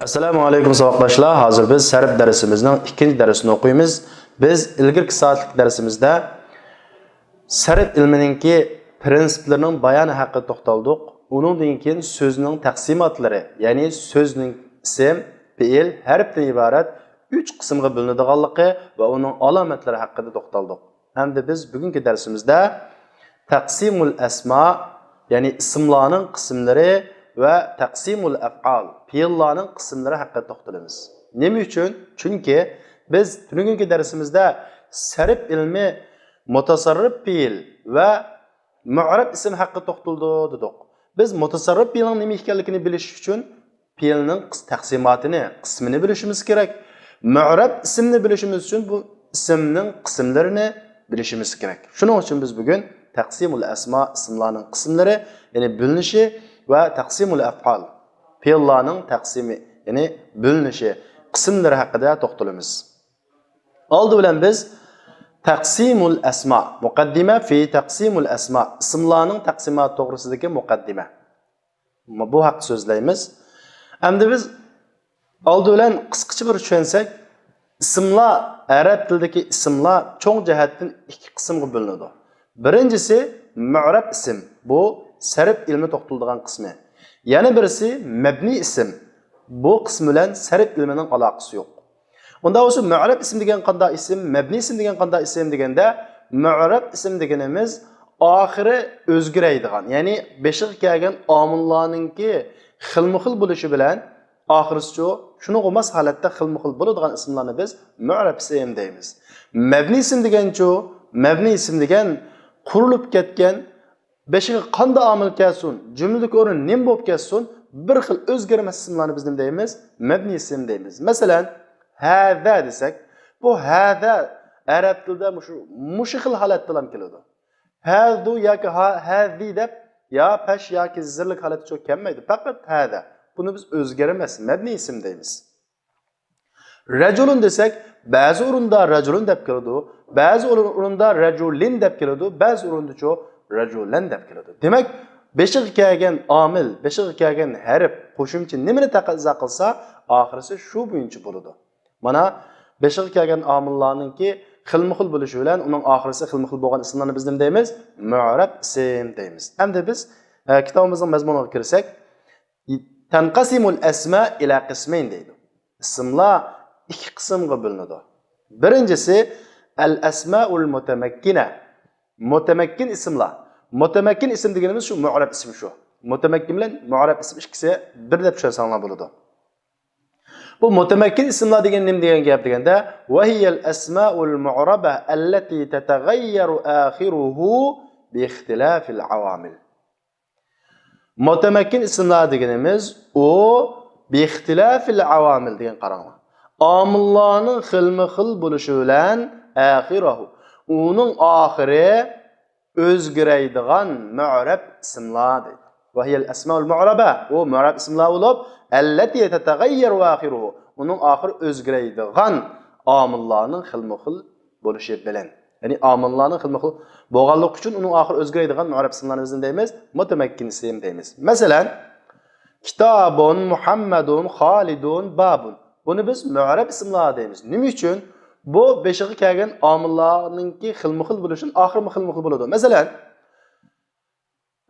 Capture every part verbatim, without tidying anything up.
ئەسسالامۇ ئەلەيكۇم ساۋاقداشلار. ھازىر بىز سەرپ دەرسىمىزنىڭ ئىككىنچى دەرسىنى ئوقۇيمىز. بىز ئىلگىرىكى سائەتلىك دەرسىمىزدە سەرپ ئىلمىنىڭكى پرىنسىپلىرىنىڭ بايانى ھەققىدە توختالدۇق. ئۇنىڭدىن كېيىن سۆزنىڭ تەقسىماتلىرى، يەنى سۆزنىڭ ئىسىم، پېئىل، ھەرپتىن ئىبارەت ئۈچ قىسىمغا بۆلۈنىدىغانلىقى ۋە ئۇنىڭ ئالامەتلىرى ھەققىدە توختالدۇق. ئەمدى بىز بۈگۈنكى دەرسىمىزدە تەقسىمۇل ئەسما، يەنى ئىسىملارنىڭ قىسىملىرى ۋە تەقسىمۇل ئەفئال، پېئىللارنىڭ قىسىملىرى ھەققىدە توختىلىمىز. نېمە ئۈچۈن؟ چۈنكى بىز بۈگۈنكى دەرسىمىزدە سەرپ ئىلمى مۇتەسەررىپ پېئىل ۋە مۇئرەب ئىسىم ھەققىدە توختىلىدۇ دېدۇق. بىز مۇتەسەررىپ پېئىلنىڭ نېمە ئىكەنلىكىنى بىلىش ئۈچۈن پېئىلنىڭ قىس-، تەقسىماتىنى، قىسمىنى بىلىشىمىز كېرەك. مۇئرەب ئىسىمنى بىلىشىمىز ئۈچۈن بۇ ئىسىمنىڭ قىسىملىرىنى بىلىشىمىز كېرەك. شۇنىڭ ئۈچۈن بىز بۈگۈن تەقسىمۇل ئەسما، ئىسىملارنىڭ قىسىملىرى، يەنى بۆلۈنۈشى ۋە تەقسىمۇل ئەفئال، پېئىللارنىڭ تەقسىمى، يەنى بۆلۈنۈشى، قىسىملىرى ھەققىدە توختىلىمىز. ئالدى بىلەن بىز تەقسىمۇل ئەسما، مۇقەددىمە فى تەقسىمۇل ئەسما، ئىسىملارنىڭ تەقسىماتى توغرىسىدىكى مۇقەددىمە. بۇ ھەقتە سۆزلەيمىز. ئەمدى بىز ئالدى بىلەن قىسقىچە بىر چۈشەنسەك، ئىسىملار، ئەرەب تىلىدىكى ئىسىملار چوڭ جەھەتتىن ئىككى قىسىمغا بۆلۈنىدۇ. بىرىنچىسى مۇئرەب ئىسىم، بۇ سەرپ ئىلمى توختىلىدىغان قىسمى. يەنە بىرسى مەبنىي ئىسىم، بۇ قىسىم بىلەن سەرپ ئىلمىنىڭ ئالاقىسى يوق. ئۇنداق بولسا مۇئرەب ئىسىم دېگەن قانداق ئىسىم، مەبنىي ئىسىم دېگەن قانداق ئىسىم دېگەندە، مۇئرەب ئىسىم دېگىنىمىز ئاخىرى ئۆزگىرەيدىغان، يەنى بېشىغا كەلگەن ئامىللارنىڭكى خىلمۇ خىل بولۇشى بىلەن ئاخىرىسىچۇ شۇنىڭغا ماس ھالەتتە خىلمۇ خىل بولىدىغان ئىسىملارنى بىز مۇئرەب ئىسىم دەيمىز. مەبنىي ئىسىم دېگەنچۇ، مەبنىي ئىسىم دېگەن قۇرۇلۇپ كەتكەن، بېشىغا قانداق ئامىل كەلسۇن، جۈملىدىكى ئورنى نېمە بولۇپ كەتسۇن، بىر خىل ئۆزگەرمەس ئىسىملارنى بىز نېمە دەيمىز؟ مەبنىي ئىسىم دەيمىز. مەسىلەن، ھەزە دېسەك، بۇ ھەزە ئەرەب تىلىدا مۇشۇ، مۇشۇ خىل ھالەتتىلا كېلىدۇ. ھەزۇ ياكى ھا-، ھەزى دەپ يا پەش ياكى زىرلىك ھالەتتە چوق كەلمەيدۇ. پەقەت ھەزە. بۇنى بىز ئۆزگەرمەس مەبنىي ئىسىم دەيمىز. رەجۇلۇن دېسەك، بەزى ئورۇندا رەجۇلۇن دەپ كېلىدۇ، بەزى ئورۇن-، ئورۇندا رەجۇلىن دەپ كېلىدۇ، بەزى ئورۇندىچۇ رەجۇلەن دەپ كېلىدۇ. دېمەك، بېشىغا كەلگەن ئامىل، بېشىغا كەلگەن ھەرپ، قوشۇمچە نېمىنى تەقەززا قىلسا، ئاخىرىسى شۇ بويىچە بولىدۇ. مانا، بېشىغا كەلگەن ئامىللارنىڭكى خىلمۇ خىل بولۇشى بىلەن ئۇنىڭ ئاخىرىسى خىلمۇ خىل بولغان ئىسىملارنى بىز نېمە دەيمىز؟ مۇئرەب ئىسىم دەيمىز. ئەمدى بىز، ئە، كىتابىمىزنىڭ مەزمۇنىغا كىرسەك، تەنقەسىمۇل ئەسما ئىلا قىسمەين دەيدۇ. ئىسىملار ئىككى قىسىمغا بۆلۈنىدۇ. بىرىنچىسى، ئەل ئەسمائۇل مۇتەمەككىنە. مۇتەمەككىن ئىسىملار. مۇتەمەككىن ئىسىم دېگىنىمىز شۇ مۇئرەب ئىسىم شۇ. مۇتەمەككىن بىلەن مۇئرەب ئىسىم ئىككىسى بىر دەپ چۈشەنسەڭلار بولىدۇ. بۇ مۇتەمەككىن ئىسىملار دېگەن نېمە دېگەن گەپ دېگەندە، ۋەھىيەل ئەسمائۇل مۇئرەبە ئەللەتى تەتەغەييەرۇ ئاخىرۇھۇ بىئىختىلافىل ئاۋامىل. مۇتەمەككىن ئىسىملار دېگىنىمىز ئۇ بىئىختىلاپىل ئاۋامىل دېگەن، قاراڭلار. ئامىللارنىڭ خىلمۇ خىل بولۇشى بىلەن ئاخىرۇھۇ، ئۇنىڭ ئاخىرى ئۆزگىرەيدىغان مۇئرەب ئىسىملار دەيدۇ. ۋەھىيەل ئەسمائۇل مۇئرەبە، ئۇ مۇئرەب ئىسىملار بولۇپ، ئەللەتى تەتەغەييەرۇ ئاخىرۇھۇ، ئۇنىڭ ئاخىرى ئۆزگىرەيدىغان ئامىللارنىڭ خىلمۇ خىل بولۇشى بىلەن. يەنى ئامىللارنىڭ خىلمۇ خىل بولغانلىقى ئۈچۈن ئۇنىڭ ئاخىرى ئۆزگىرەيدىغان مۇئرەب ئىسىملارنى بىز نېمە دەيمىز؟ مۇتەمەككىن ئىسىم دەيمىز. مەسىلەن، كىتابۇن، مۇھەممەدۇن، خالىدۇن، بابۇن. بۇنى بىز مۇئرەب ئىسىملار دەيمىز. نېمە ئۈچۈن؟ بۇ بېشىغا كەلگەن ئامىللارنىڭكى خىلمۇ خىل بولۇشىدىن ئاخىرىمۇ خىلمۇ خىل بولىدۇ. مەسىلەن،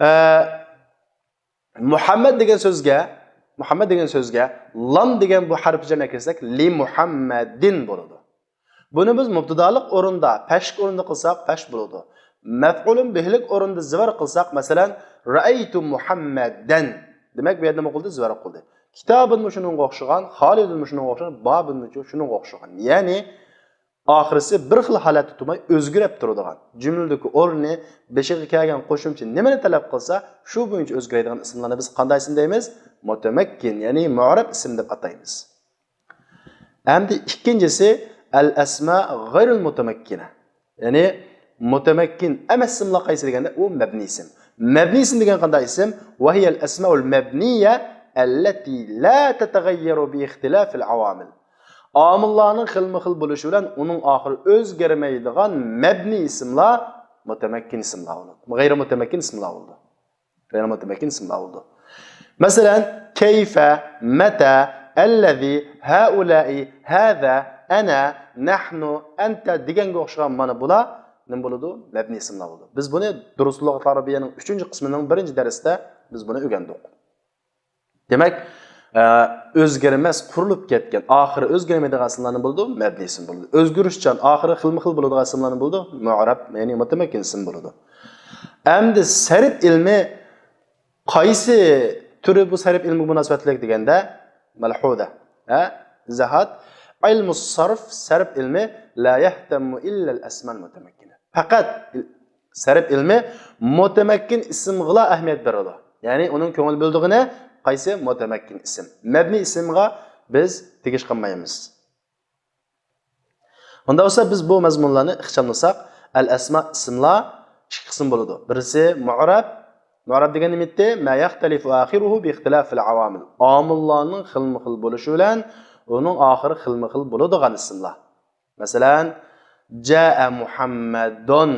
ئە، مۇھەممەد دېگەن سۆزگە، مۇھەممەد دېگەن سۆزگە لام دېگەن بۇ ھەرپى جەرنى كىرسەك، لى مۇھەممەدىن بولىدۇ. بۇنى بىز مۇبتىدالىق ئورۇندا، پەشلىك ئورۇندا قىلساق، پەش بولىدۇ. مەفئۇلۇن بىھلىك ئورۇندا زىۋەر قىلساق، مەسىلەن، رەئەيتۇ مۇھەممەدەن. دېمەك، بۇ يەردە نېمە قىلدى؟ زىۋەر قىلدى. كىتابىن مۇشۇنىڭغا ئوخشىغان، خالىدىن مۇشۇنىڭغا ئوخشىغان، بابىن مۇشۇنىڭغا ئوخشىغان. يەنى، ئاخىرسى بىر خىل ھالەتتە تۇرماي ئۆزگىرەپ تۇرىدىغان، جۈملىدىكى ئورنى، بېشىغا كەلگەن قوشۇمچە نېمىنى تەلەپ قىلسا، شۇ بويىچە ئۆزگىرەيدىغان ئىسىملارنى بىز قانداق ئىسىم دەيمىز؟ مۇتەمەككىن، يەنى مۇئرەب ئىسىم دەپ ئاتايمىز. ئەمدى ئىككىنچىسى، ئەل ئەسما غەيرۇل مۇتەمەككىنە. يەنى مۇتەمەككىن ئەمەس ئىسىملار قايسى دېگەندە، ئۇ مەبنىي ئىسىم. مەبنىي ئىسىم دېگەن قانداق ئىسىم؟ ۋەھىيەل ئەسمائۇل مەبنىيە ئەللەتى لا تەتەغەييەرۇ بىئىختىلاپىل ئاۋامىل. ئامىللارنىڭ خىلمۇ خىل بولۇشى بىلەن ئۇنىڭ ئاخىرى ئۆزگەرمەيدىغان مەبنىي ئىسىملار مۇتەمەككىن ئىسىملار بولىدۇ. غەيرىي مۇتەمەككىن ئىسىملار بولىدۇ. غەيرىي مۇتەمەككىن ئىسىملار بولىدۇ. مەسىلەن، كەيفە، مەتە، ئەللەزى، ھەئۇلائى، ھازا، ئەنا، نەھنۇ، ئەنتە دېگەنگە ئوخشىغان مانا بۇلار نېمە بولىدۇ؟ مەبنىي ئىسىملار بولىدۇ. بىز بۇنى دۇرۇس لۇغەت ئەرەبىيەنىڭ ئۈچىنچى قىسمىنىڭ بىرىنچى دەرسىدە بىز بۇنى ئۆگەندۇق. دېمەك، ئە، ئۆزگەرمەس، قۇرۇلۇپ كەتكەن، ئاخىرى ئۆزگەرمەيدىغان ئىسىملار نېمە بولىدۇ؟ مەبنىي ئىسىم بولىدۇ. ئۆزگىرىشچان، ئاخىرى خىلمۇ خىل بولىدىغان ئىسىملار نېمە بولىدۇ؟ مۇئرەب، يەنى مۇتەمەككىن ئىسىم بولىدۇ. ئەمدى سەرپ ئىلمى قايسى تۈرى بۇ سەرپ ئىلمىگە مۇناسىۋەتلىك دېگەندە، مەلھۇزە، ھە، ئىزاھات، ئىلمۇ سەرف، سەرپ ئىلمى، لا يەھتەممۇ ئىللەل ئەسمال مۇتەمەككىنە. پەقەت سەرپ ئىلمى مۇتەمەككىن ئىسىمغىلا ئەھمىيەت بېرىدۇ. يەنى ئۇنىڭ كۆڭۈل بۆلىدىغىنى قايسى؟ مۇتەمەككىن ئىسىم. مەبنىي ئىسىمغا بىز تېگىش قىلمايمىز. ئۇنداق بولسا بىز بۇ مەزمۇنلارنى ئىخچاملىساق، ئەل ئەسما ئىسىملار ئىككى قىسىم بولىدۇ. بىرسى مۇئرەب. مۇئرەب دېگەن نېمە ئىدى؟ ما يەختەلىفۇ ئاخىرۇھۇ بى ئىختىلافىل ئاۋامىل. ئامىللارنىڭ خىلمۇ خىل بولۇشى بىلەن ئۇنىڭ ئاخىرى خىلمۇ خىل بولىدىغان ئىسىملار. مەسىلەن، جاء مۇھەممەدۇن.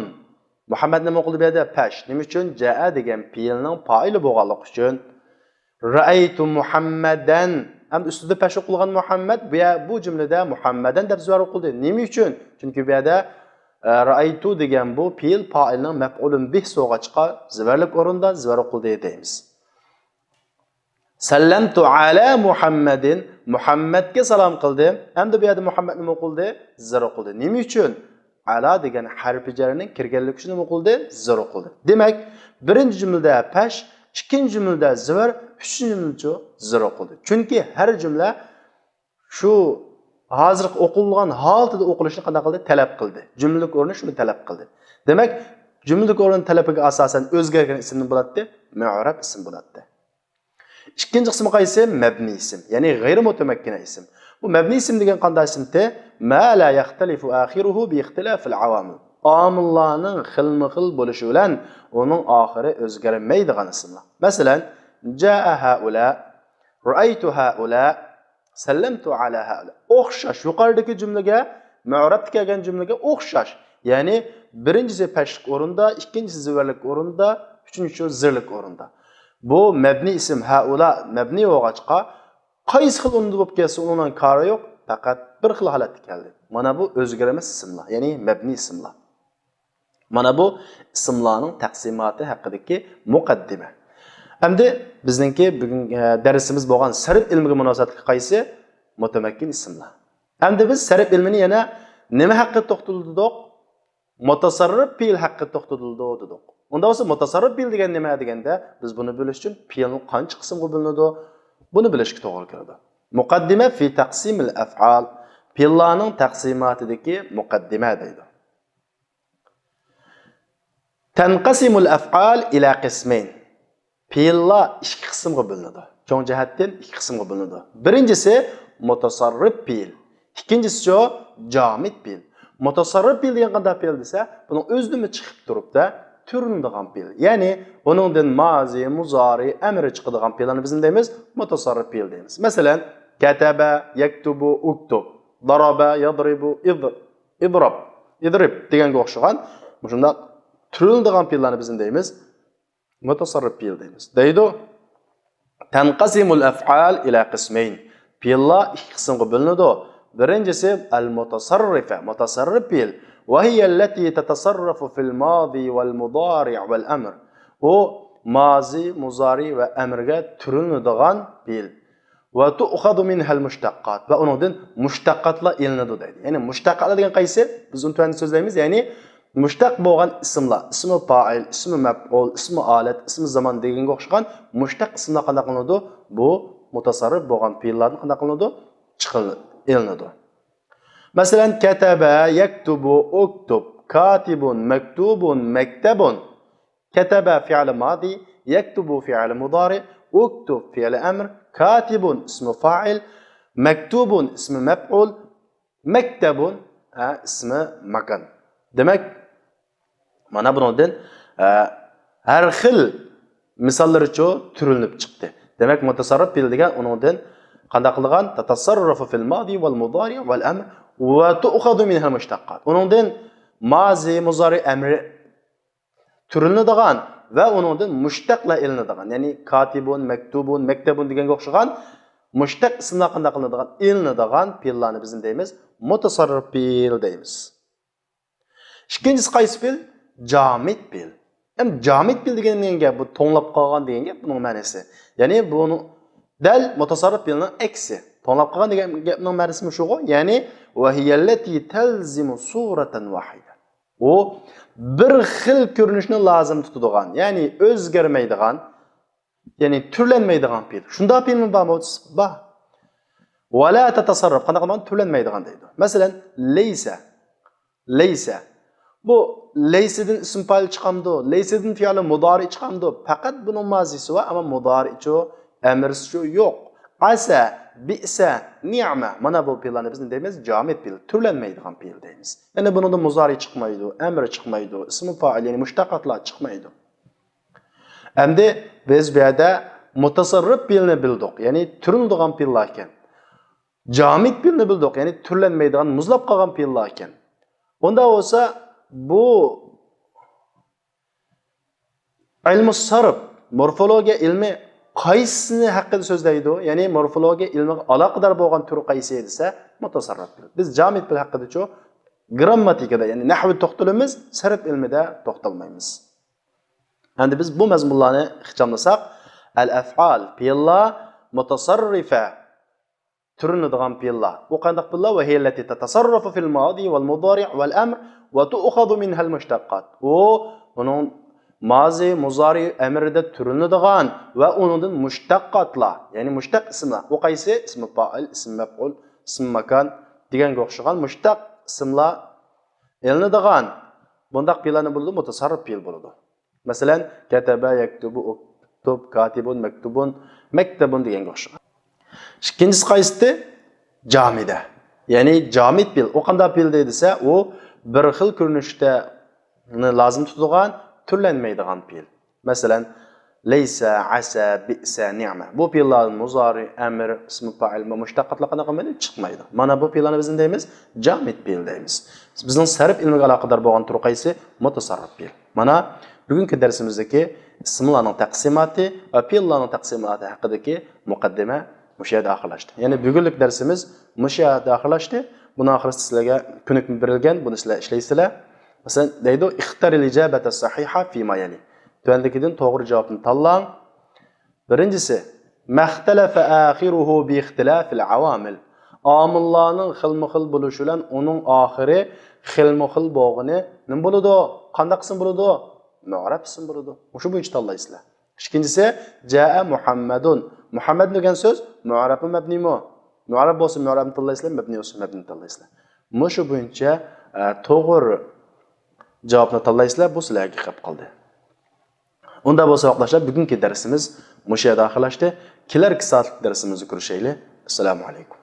مۇھەممەد نېمە ئوقۇلدى بۇ يەردە؟ پەش. نېمە ئۈچۈن؟ جاء دېگەن پېئىلنىڭ پائىلى بولغانلىقى ئۈچۈن. رەئەيتۇ مۇھەممەدەن. ھەم ئۈستىدە پەش ئوقۇلغان مۇھەممەد بۇ يە-، بۇ جۈملىدە مۇھەممەدەن دەپ زىۋار ئوقۇلدى. نېمە ئۈچۈن؟ چۈنكى بۇ يەردە، ئە، رەئەيتۇ دېگەن بۇ پېئىل پائىلنىڭ مەپئۇلۇن بىھسى بولغاچقا زىۋارلىق ئورۇندا زىۋار ئوقۇلدى دەيمىز. سەللەمتۇ ئەلا مۇھەممەدىن، مۇھەممەدكە سالام قىلدىم. ئەمدى بۇ يەردە مۇھەممەد نېمە ئوقۇلدى؟ زىر ئوقۇلدى. نېمە ئۈچۈن؟ ئەلا دېگەن ھەرپى جەرنىڭ كىرگەنلىكى ئۈچۈن نېمە ئوقۇلدى؟ زىر ئوقۇلدى. دېمەك، بىرىنچى جۈملىدە پەش، ئىككىنچى جۈملىدە زىۋار، ئۈچىنچى جۈملىدىچۇ زىر ئوقۇلدى. چۈنكى ھەر جۈملە شۇ ھازىرقى ئوقۇلغان ھالىتىدە ئوقۇلۇشنى قانداق قىلدى؟ تەلەپ قىلدى. جۈملىلىك ئورنى شۇنى تەلەپ قىلدى. دېمەك، جۈملىلىك ئورنى تەلىپىگە ئاساسەن ئۆزگەرگەن ئىسىم نېمە بولاتتى؟ مۇئرەب ئىسىم بولاتتى. ئىككىنچى قىسمى قايسى؟ مەبنىي ئىسىم، يەنى غەيرى مۇتەمەككىنە ئىسىم. بۇ مەبنىي ئىسىم دېگەن قانداق ئىسىمتى؟ ما لا يەختەلىفۇ ئاخىرۇھۇ بى ئىختىلافىل ئاۋامىل. ئامىللارنىڭ خىلمۇ خىل بولۇشى بىلەن ئۇنىڭ ئاخىرى ئۆزگەرمەيدىغان ئىسىملار. مەسىلەن، جاء ھائۇلا، رەئەيتۇ ھائۇلا، سەللەمتۇ ئەلا ھائۇلا. ئوخشاش، يۇقىرىدىكى جۈملىگە، مۇئرەبتە كەلگەن جۈملىگە ئوخشاش. يەنى بىرىنچىسى پەشلىك ئورۇندا، ئىككىنچىسى زىۋەرلىك ئورۇندا، ئۈچىنچىسى زىرلىك ئورۇندا. بۇ مەبنىي ئىسىم ھائۇلا مەبنىي بولغاچقا، قايسى خىل ئورۇندا بولۇپ كەلسە ئۇنىڭ كارى يوق، پەقەت بىر خىل ھالەتتە كەلدى. مانا بۇ ئۆزگەرمەس ئىسىملار، يەنى مەبنىي ئىسىملار. مانا بۇ ئىسىملارنىڭ تەقسىماتى ھەققىدىكى مۇقەددىمە. ئەمدى بىزنىڭكى بۈگۈن، ئە، دەرسىمىز بولغان سەرپ ئىلمىگە مۇناسىۋەتلىك قايسى؟ مۇتەمەككىن ئىسىملار. ئەمدى بىز سەرپ ئىلمىنى يەنە نېمە ھەققىدە توختىلىدۇق؟ مۇتەسەررىپ پېئىل ھەققىدە توختىلىدۇ دېدۇق. ئۇنداق بولسا مۇتەسەررىپ پېئىل دېگەن نېمە دېگەندە، بىز بۇنى بىلىش ئۈچۈن پېئىلنىڭ قانچە قىسىمغا بۆلۈنىدۇ؟ بۇنى بىلىشكە توغرا كېلىدۇ. مۇقەددىمە في تقسيم الأفعال. پېئىللارنىڭ تەقسىماتىدىكى مۇقەددىمە دەيدۇ. تنقسم الأفعال إلى قسمين. پېئىللار ئىككى قىسىمغا بۆلۈنىدۇ. چوڭ جەھەتتىن ئىككى قىسىمغا بۆلۈنىدۇ. بىرىنچىسى مۇتەسەررىپ پېئىل. ئىككىنچىسىچۇ؟ جامىد پېئىل. مۇتەسەررىپ پېئىل دېگەن قانداق پېئىل دېسە، بۇنىڭ ئۆزىدىنمۇ چىقىپ تۇرۇپتا تۈرۈلىدىغان پېئىل. يەنى بۇنىڭدىن مازى، مۇزارى، ئەمرى چىقىدىغان پېئىللارنى بىز نېمە دەيمىز؟ مۇتەسەررىپ پېئىل دەيمىز. مەسىلەن، كتب، يكتب، اكتب، ضرب، يضرب، اض-، اضرب، اضرب دېگەنگە ئوخشىغان مۇشۇنداق تۈرۈلىدىغان پېئىللارنى بىز نېمە دەيمىز؟ مۇتەسەررىپ پېئىل دەيمىز. دەيدۇ، تنقسم الأفعال إلى قسمين. پېئىللار ئىككى قىسىمغا بۆلۈنىدۇ. بىرىنچىسى ئەل مۇتەسەررىفە، مۇتەسەررىپ پېئىل. وهي التي تتصرف في الماضي والمضارع والأمر. ئۇ مازى، مۇزارى ۋە ئەمرگە تۈرۈلىدىغان پېئىل. وتؤخذ منها المشتقات. ۋە ئۇنىڭدىن مۇشتەققاتلار ئېلىنىدۇ دەيدۇ. يەنى مۇشتەققاتلار دېگەن قايسى؟ بىز ئۇنى تۆۋەندە سۆزلەيمىز. يەنى مۇشتەق بولغان ئىسىملار، ئىسمى پائىل، ئىسمى مەپئۇل، ئىسمى ئالەت، ئىسمى زامان دېگەنگە ئوخشىغان مۇشتەق ئىسىملار قانداق قىلىنىدۇ؟ بۇ مۇتەسەررىپ بولغان پېئىللاردىن قانداق قىلىنىدۇ؟ چىقىرىلىدۇ، ئېلىنىدۇ. مەسىلەن، كتب، يكتب، اكتب، كاتب، مكتوب، مكتب. كتب فعل ماضي، يكتب فعل مضارع، اكتب فعل أمر، كاتب اسم فاعل، مكتوب اسم مفعول، مكتب، ھە، اسم مكان. دېمەك، مانا بۇنىڭدىن، ھە، ھەر خىل مىساللىرىچۇ تۈرلىنىپ چىقتى. دېمەك، مۇتەسەررىپ پېئىل دېگەن ئۇنىڭدىن قانداق قىلغان؟ تتصرف في الماضي والمضارع والأمر وتؤخذ منها المشتقات. ئۇنىڭدىن مازى، مۇزارى، ئەمرى تۈرلىنىدىغان ۋە ئۇنىڭدىن مۇشتەقلار ئېلىنىدىغان، يەنى كاتىبۇن، مەكتۇبۇن، مەكتەبۇن دېگەنگە ئوخشىغان مۇشتەق ئىسىملار قانداق قىلىنىدىغان، ئېلىنىدىغان پېئىللارنى بىز نېمە دەيمىز؟ مۇتەسەررىپ پېئىل دەيمىز. ئىككىنچىسى قايسى پېئىل؟ جامىد پېئىل. ئەمدى جامىد پېئىل دېگەن نېمە گەپ؟ بۇ توڭلاپ قالغان دېگەن گەپ بۇنىڭ مەنىسى. يەنى بۇنىڭ دەل مۇتەسەررىپ پېئىلنىڭ ئەكسى. توڭلاپ قالغان دېگەن گەپنىڭ مەنىسى مۇشۇغۇ. يەنى، وهي التي تلزم صورة واحدة. ئۇ بىر خىل كۆرۈنۈشنى لازىم تۇتىدىغان، يەنى ئۆزگەرمەيدىغان، يەنى تۈرلەنمەيدىغان پېئىل. شۇنداق پېئىلمۇ بارمۇ؟ بار. ولا تتصرف، قانداق قىلمىغان؟ تۈرلەنمەيدىغان دەيدۇ. مەسىلەن، لەيسە. لەيسە. بۇ لەيسىدىن ئىسم پائىل چىقامدۇ؟ لەيسىدىن فېئىلى مۇدارى چىقامدۇ؟ پەقەت بۇنىڭ مازىسى بار، ئەمما مۇدارىچۇ، ئەمرىسىچۇ يوق. ئەسە، بىئسە، نىئمە. مانا بۇ پېئىللارنى بىز نېمە دەيمىز؟ جامىد پېئىل، تۈرلەنمەيدىغان پېئىل دەيمىز. يەنى بۇنىڭدا مۇزارى چىقمايدۇ، ئەمر چىقمايدۇ، ئىسمى پائىل، يەنى مۇشتەقاتلار چىقمايدۇ. ئەمدى بىز بۇ يەردە مۇتەسەررىپ پېئىلنى بىلدۇق، يەنى تۈرۈلىدىغان پېئىللار ئىكەن. جامىد پېئىلنى بىلدۇق، يەنى تۈرلەنمەيدىغان، مۇزلاپ قالغان پېئىللار ئىكەن. ئۇنداق بولسا، بۇ ئىلمۇ سەرپ، مورفولوگىيە ئىلمى قايسىسىنى ھەققىدە سۆزلەيدۇ؟ يەنى مورفولوگىيە ئىلمىگە ئالاقىدار بولغان تۈرى قايسى دېسە، مۇتەسەررىپ پېئىل. بىز جامىد پېئىل ھەققىدىچۇ، گرامماتىكىدا، يەنى نەھۋىدە توختىلىمىز، سەرپ ئىلمىدە توختالمايمىز. ئەمدى بىز بۇ مەزمۇنلارنى ئىخچاملىساق، ئەل ئەفئال، پېئىللار، مۇتەسەررىفە، تۈرلىنىدىغان پېئىللار. ئۇ قانداق پېئىللار؟ وهي التي تتصرف في الماضي والمضارع والأمر وتؤخذ منها المشتقات. ئۇ ئۇنىڭ مازى، مۇزارى، ئەمرىدە تۈرلىنىدىغان ۋە ئۇنىڭدىن مۇشتەققاتلار، يەنى مۇشتەق ئىسىملار. ئۇ قايسى؟ ئىسمى پائىل، ئىسمى مەپئۇل، ئىسمى ماكان دېگەنگە ئوخشىغان مۇشتەق ئىسىملار ئېلىنىدىغان بۇنداق پېئىللارنى بولىدۇ، مۇتەسەررىپ پېئىل بولىدۇ. مەسىلەن، كەتەبە، يەكتۇبۇ، ئۇكتۇب، كاتىبۇن، مەكتۇبۇن، مەكتەبۇن دېگەنگە ئوخشىغان. ئىككىنچىسى قايسىتى؟ جامىدە. يەنى جامىد پېئىل. ئۇ قانداق پېئىل دەيدۇ دېسە، ئۇ بىر خىل كۆرۈنۈشتە لازىم تۇتىدىغان، تۈرلەنمەيدىغان پېئىل. مەسىلەن، لەيسە، ئەسە، بىئسە، نىئمە. بۇ پېئىللار مۇزارى، ئەمر، ئىسمى پائىل، مۇشتەقاتلار قانداق قىلمايدۇ؟ چىقمايدۇ. مانا بۇ پېئىللارنى بىز نېمە دەيمىز؟ جامىد پېئىل دەيمىز. بىزنىڭ سەرپ ئىلمىگە ئالاقىدار بولغان تۈرى قايسى؟ مۇتەسەررىپ پېئىل. مانا، بۈگۈنكى دەرسىمىزدىكى ئىسىملارنىڭ تەقسىماتى ۋە پېئىللارنىڭ تەقسىماتى ھەققىدىكى مۇقەددىمە مۇشۇ يەردە ئاخىرلاشتى. يەنى بۈگۈنلۈك دەرسىمىز مۇشۇ يەردە ئاخىرلاشتى. بۇنىڭ ئاخىرىسىدا سىلەرگە كۆنۈكمە بېرىلگەن، بۇنى سىلەر ئىشلەيسىلەر. مەسىلەن، دەيدۇ، اختر الإجابة الصحيحة فيما يلي. تۆۋەندىكىدىن توغرا جاۋابنى تاللاڭ. بىرىنچىسى، ما اختلف آخره باختلاف العوامل. ئامىللارنىڭ خىلمۇ خىل بولۇشى بىلەن ئۇنىڭ ئاخىرى خىلمۇ خىل بولغىنى نېمە بولىدۇ؟ قانداق ئىسىم بولىدۇ؟ مۇئرەپ ئىسىم بولىدۇ. مۇشۇ بويىچە تاللايسىلەر. ئىككىنچىسى، جاء محمدون. مۇھەممەد دېگەن سۆز مۇئرەپمۇ، مەبنىيمۇ؟ مۇئرەپ بولسا مۇئرەپنى تاللايسىلەر، مەبنىي بولسا مەبنىنى تاللايسىلەر. مۇشۇ بويىچە، ئە، توغرا جاۋابنى تاللايسىلەر، بۇ سىلەرگە قېلىپ قالدى. ئۇنداق بولسا، ۋاقىتداشلار، بۈگۈنكى دەرسىمىز مۇشۇ يەردە ئاخىرلاشتى. كېلەركى سائەتلىك دەرسىمىزدە كۆرۈشەيلى. ئەسسالامۇ ئەلەيكۇم.